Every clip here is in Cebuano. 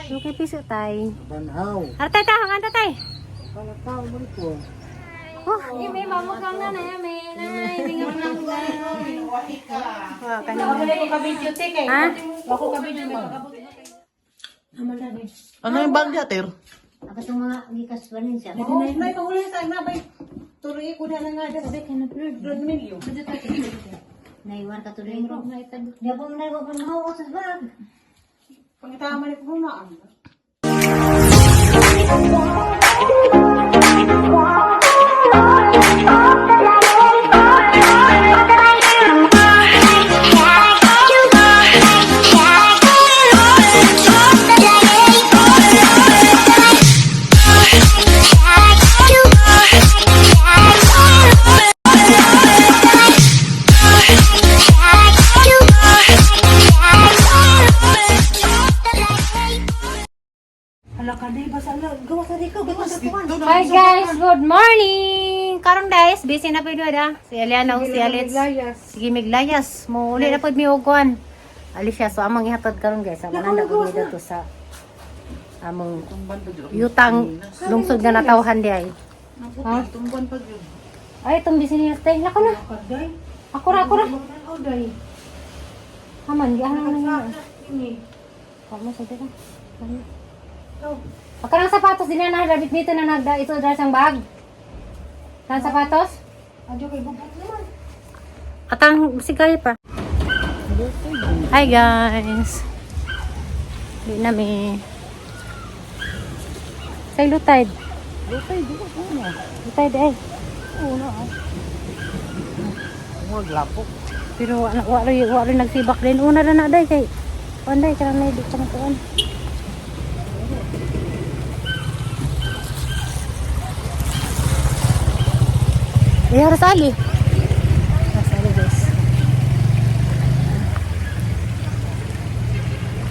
Okay, piso tay. Banhaw. Artay ta, hangan tatay. Kalataw mo ito. Oh, may mamukang na na, may nanay, may Ha? Ano yung bagya, Ter? Ako itong mga gikas Valencia. May pahuli sa na bay. Tuloy ko na nga sa milyo. Naiwan ka tuloy ko. Di ako na ko mahuot sa bag. Pangitama ni ko na. Hi guys, good morning. Karon guys, busy na pud da. Si Eliana ug si Alex. Sige miglayas. Mo uli na pud mi og kuan. Alicia, so among ihatod karon guys. Amo nanda pud mi dito sa among yutang lungsod nga natawhan di ay. Ha? Ay, itong busy niya tay. Nako na. Ako ra, ako ra. Aman, gihan na na. Kamo sa dira. Pagka ng sapatos, din na nagabit dito na nagda ito dahil sang bag. Ng sapatos? Adyo kay bubot naman. Atang sigay pa. Hi guys. Di na mi. Say lutay. Lutay, di ba? Ano? Lutay eh. Huwag lapok. Pero wa wa rin wa rin nagsibak din una ra na day kay Panday karang na di ko matuon. Eh, harus ali. Harus ali, guys.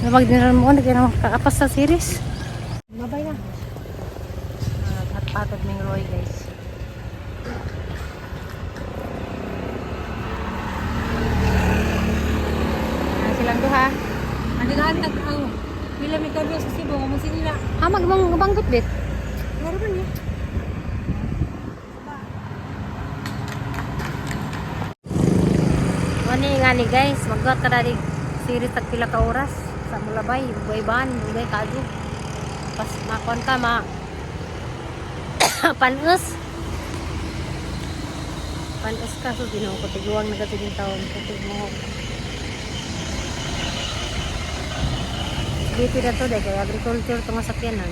Nabag din mo, nagkailangan kaapas sa series. Mabay na. Naghatpatad ng Roy, guys. Ah, silang duha. Ang nag ang pila mi karon sa Cebu mo sinila. Ha, magmang banggot bit. Meron man eh. Ano nga ni guys, maggat ka na series tag pila ka oras sa Mulabay, Ugay ban, Ugay kaadyo. Pas makon ka ma panos. Panos ka so Ginoo ko tiguang nagatiging taon ko mo. Dito na to dahil kay agriculture to nga sakyanan.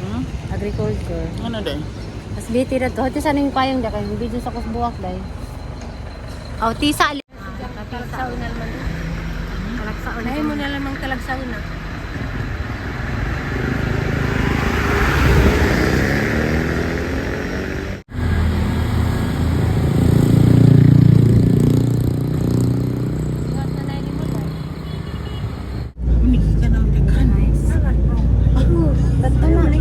Hmm? Agriculture. Ano din? Mas biti na to. Hati sana yung payong dahil kay video sa kusbuwak dahil. Aw, tisa. Talagsaw na naman. Talagsaon. Lahi mo na lamang talagsaw na. Unikita ng tikan. Tatlo na.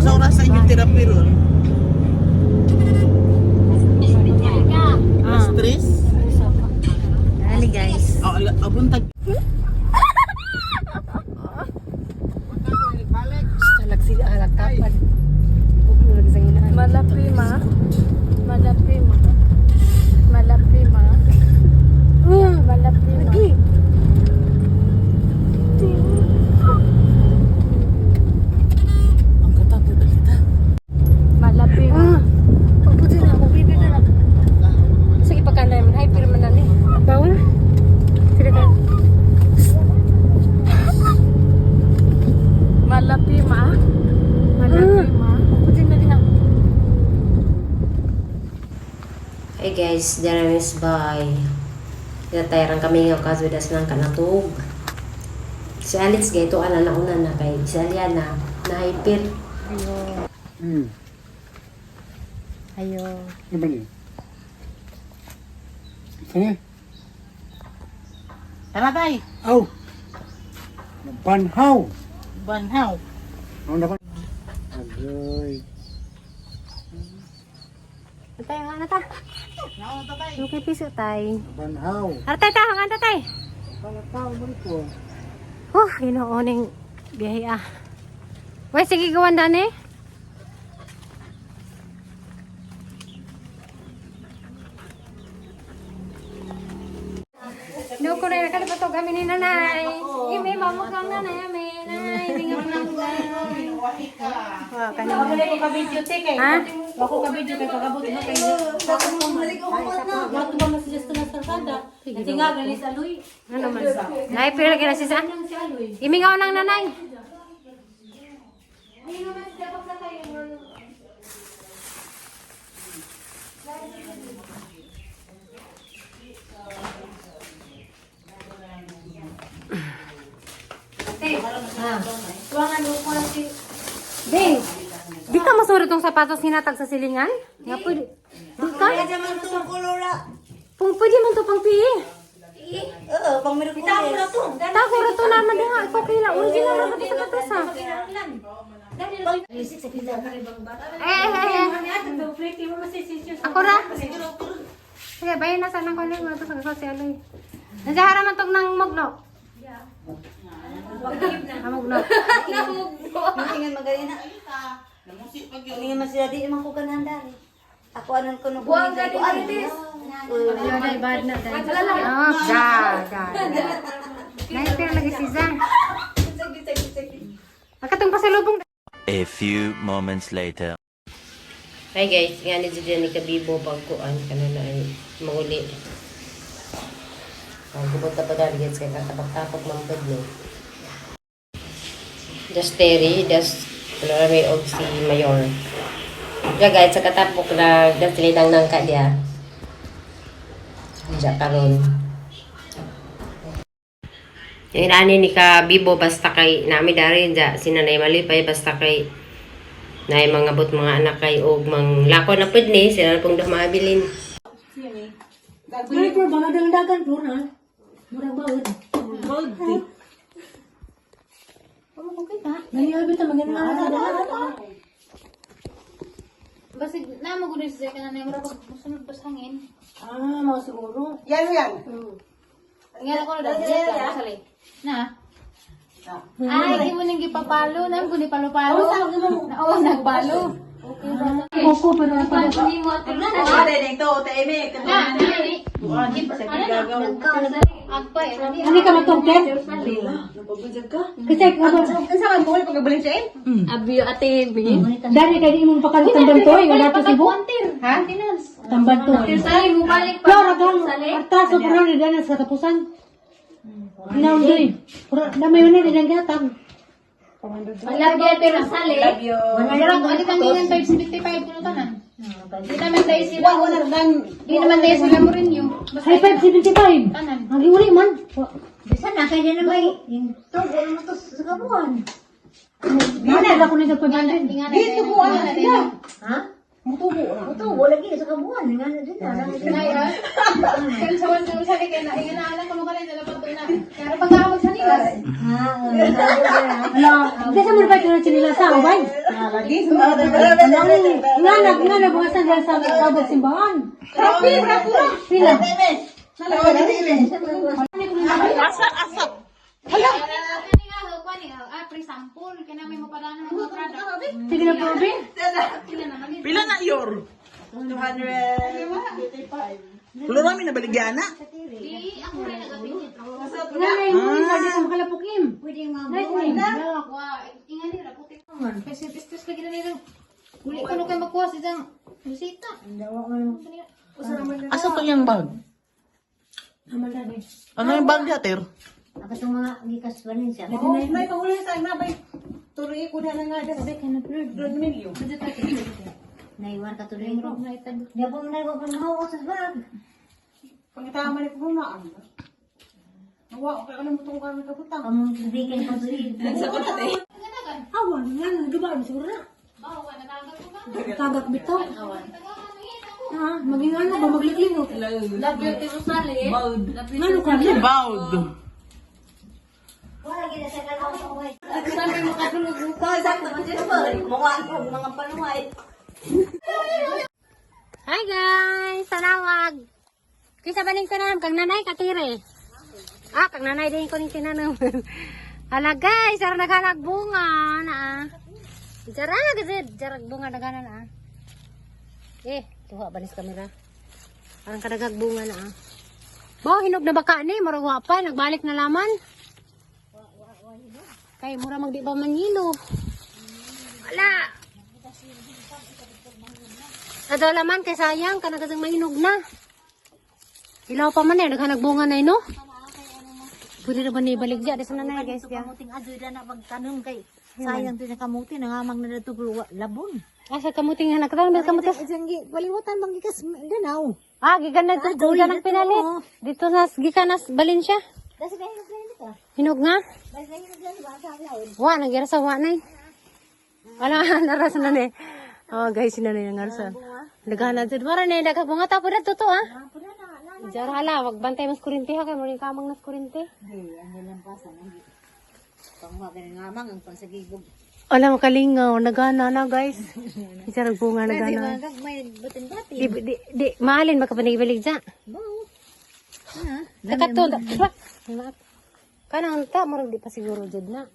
Sa oras sa inyong therapy ron? Ah. Stress? Dali guys. Oh, abuntag. Talagsila alagtapan. Mala prima. Mala prima. Mala prima. Mala prima. Ang katapos kita. Mala prima. Pagputi na ako, bibi na lang. Sige, pagkanay man. Ay, pirma na ni. Bawal. Sige ka. Mala prima. Mala prima. Pagputi na din ako. Hey guys, there is by. Tinatayran kami nga kaso das ng kanatog. Si Alex gay ito ala na una na kay si Aliana na hyper. Ayo. Ayo. Ano ba niyo? Sige. Tara tay. Aw! Banhaw! Banhaw. Ano dapat? Agoy. Tatay nga na ta. Okay, piso tay. Banhaw. Artay ta, hangan tatay. Kalataw mo ito. Oh, ginooning Biyahe ah. Uy, sige gawan dani. No, ko na nakalipato kami ni nanay. Ime, mamukang nanay, ame. Nanay, hindi nga mo nanay. Wow, kanina. Ako ka video te kay. Ha? Ako ka video kay pagabot na kay. Wato ba masuggest na sa kalsada? Tinga gali sa Aloy. Ano man? Nay, pero kina si sa. Imingaw nang nanay. Ding, di ka masuri tong sapatos hinatag sa silingan? Nga pwede. Di ka? man tong kolora. Pung pwede man to pang PE. Oo, pang Merkulis. Tago ra to naman diha. Ikaw kaila original ra to sapatos ha. Eh, eh, eh. Ako ra. Sige, bayin na sana ko lang mga to sa si Aloy. Nandiyan man tong nang mugno. Namugno. Ingan magaling na. Ingan man sila di man ko ganahan dari. Ako anon ko nung buwang gani marites. Oh, da, da. Nay, pero lagi si Zang. Akatong pasalubong. A few moments later. Hi guys, nga ni Julian ni Kabibo pagkuan kana na ay mauli. Ang gubot na pa dali guys kay katabak-tapok man pud no. Das Terry, das wala may og si Mayor. Ya guys, sa katapok na das nang nangka dia. Diya karon. Yung ani ni Kabibo basta kay nami dari dya sinanay malipay basta kay na mga bot mga anak kay og mang lako na pud ni sila na pong dumabilin. Ay, bro, mga dangdagan bro na. Murag baod. Baud. Nangyabi ta magana. Basig na mo gud siya kana na murag musunod pas hangin. Ah, mga siguro. Yan yan. Nga ko na dali. Na. Ay, di mo nang gipapalo, nang guni palo-palo. Oo, nagbalo. Opo, pero ang Na, na. Agpay. Ano ka matugter? Kasi ako, Unsa man buhol pagkabalin siya eh? Abyo ate, bi. dali kay imong pakalit tamban to, nga dato Cebu. Ha? Tamban to. Sali mo balik pa. Flora gang, artaso pero ni dana sa katapusan. Hinaundoy. Pero damay na din ang gatag. Love you, pero sali. Wala ko alit ang gingan 575 kuno tanan. Di naman dahil sila. Wala dan. Di naman dahil sila mo rin yung. Ay, 575. Tanan. Ang giuli man. Bisan na kay na may tubo mo to sa kabuan. Nana ko ni sa 500. Dito ko ana sila. Ha? Mutubo na. Tubo lagi sa kabuan nga na din na. Nay, ah. Kaya sa wala sali kay na ingan na alam kuno kanay dala pa to na. Kaya pag sa nilas. Ha. Ala, di sa mo ba ito na sinila sa ubay? Lagi. Nga nag nga nagbukasan dyan sa tabag simbahan. Rapi, rapi. Pila. Asa asa. Kani nga ho, kani nga. Ah, pre sample kay na may mapadana ng mga product. Sige na po, Obi. Pila na yor? 285. Flora mi nabaligyan na. Di ako rin nagapingit. Nga na yung mga di sa makalapukim. Pwede nga Nice name. Wa, ingan nila puti. Kasi stress lagi na nila. Uli ko no kay makuha sa isang resita. Asa to yung bag? Ano yung bag niya, Ter? Ako itong mga gikas Valencia. May panguli sa ina bay. Tuloy ko na nga das. Milyo. Naiwan ka tuloy ko. Di ako man ko mahawa sa bag. Pangitama ni ko na. Nawa, okay ka na mutong kami kabutang. Kamong bikin ko tuloy. Awan, nga na, dumaan siguro na. Tagak bitaw. Ah, maging ano ba, maglikling. Love you, Tito Sally. Nga no ka na. Bawd. Wala gina sa kalaw ko. Sabi mo katulog ko. Sakto man siya ba? Mukha ko mga panuway. Hi guys, tanawag. Kisa baling tanan kang nanay katire. Ah, kang nanay din ko ning tinanom. Hala guys, ara naghanag bunga na ah. Jara gazid, jarag bunga nagana na ah. Eh, tuha banis kamera. Parang kadagag bunga na ah. Bao hinog na baka ni, murag wa pa, nagbalik na laman. Kay mura magdi pa man hilo. Wala. Ado laman kay sayang kana kasing mahinog na. Ilaw pa man eh, naghanag bunga na ino. Pwede na ba ni ibalik diya? Di sa nanay guys diya. Kamuting adoy na pagtanong kay sayang to sa kamuti nangamang na dato pero labon. Asa kamuting nga nakatang na kamutas. Isang baliwatan bang gikas danaw. Ah, gikan na to, gikan ang pinalit. Dito na, gikan na Valencia. Dasi kayo naglalim ka. Hinog nga. Dasi kayo naglalim ba sa laon. Wa, nagyara sa wa nay. Wala, naras na ni. Oh, guys, sina na yung arsa. Nagana jud mara na daghang bunga tapo na totoo ah. Jara hala, wag bantay mas kurinti ha kay mo rin kamang nas kurinti. Hey, ang lampasan ang pangwa ganin ngamang ang pangsagibog. Wala makalingaw, nagana na guys. Jara bunga nagana. May butin dati. Di di di maalin baka panigibalik dya. Bao. Nakato. Kanang ta murag di pa siguro jud na.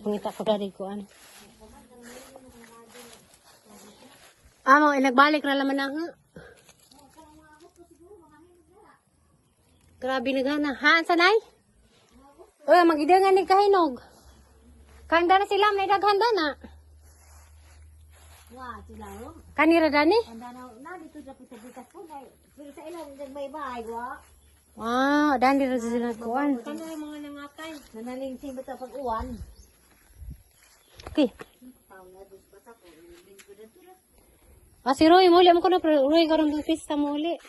Pangita ko dali ko ano. Amo, eh, nagbalik na laman na nga. Grabe nagana. Ha, sanay? Oy, magidangan ni kahinog. Kanda na sila, may daghanda na. Wa sila oh. Kanira dani? Handa na na dito sa sa gikas po kay pero sa ilang may bahay wa. Wow, dani ra sila kuan. Kano yung mga nangakay? Nanalingsing ba sa pag-uwan? Okay. Ah, si Roy, muli mo ko na, pero Roy, karon ng pista mo uli.